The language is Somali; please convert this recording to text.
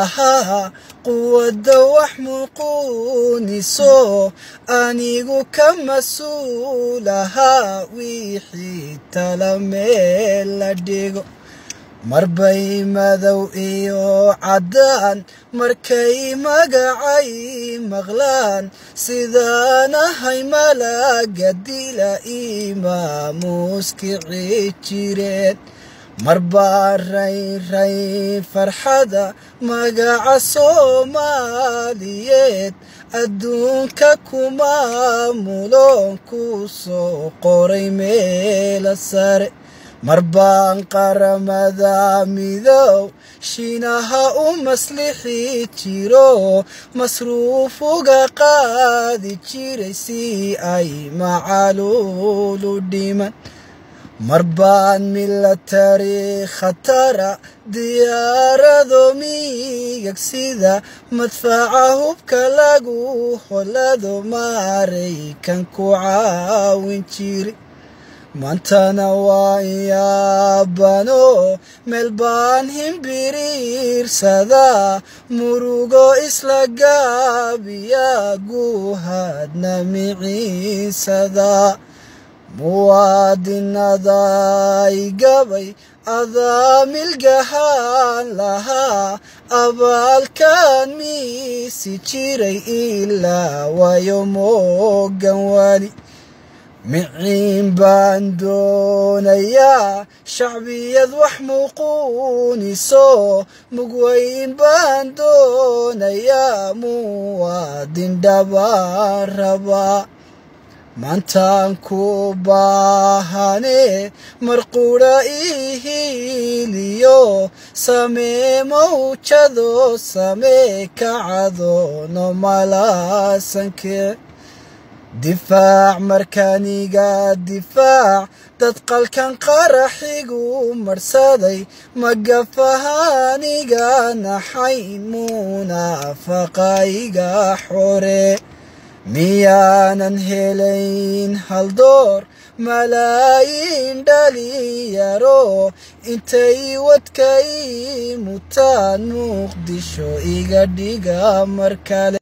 Ahaa quwadda wax muquuniso, anigu ka mas-uulahaa wixii tala meel la dhigo. Marbay madow iyo caddaan markay magacay maqlaan, sidaan ahay malaga dila imaamuuskici jireen. Marbaa raynray farxada magaca Soomaaliyeed adduunka kumaamuloon ku soo qoray meela sare. Marbaan Qaramada Midow Shiinaha u maslixi jiro, masruufuga qaadi jiray si ay macaluulu dhiman. Marbaan milatari khatara diyaarado miigag sida madfaca hubka lagu holado Maraykan ku caawin jiri. Maantana waa yaabano meel baan himbiriirsadaa, murugo isla gaabiya guuhaadna miciinsadaa. Muwaadinaday gabay adaa milgahaan lahaa, abaalkaan miisi jiray ilaa wayo moogan wali. Miciin baan doonayaa shacbiyad wax muquuniso, mugweyn baan doonayaa muwaadin dhabaan rabaa. Maantaan ku baahane marqura ihiiliyo, samee mawjado, samee kacadoono malaasanke. Difaac markaaniga difaac dad qalkan qaraxigu marsaday, magafahaaniga naxay munaafaqayga xore. Miyaanan helayn haldoor malaayiin dhalinyaro intay wadkay mutaan Muqdisho iga dhiga mar kale?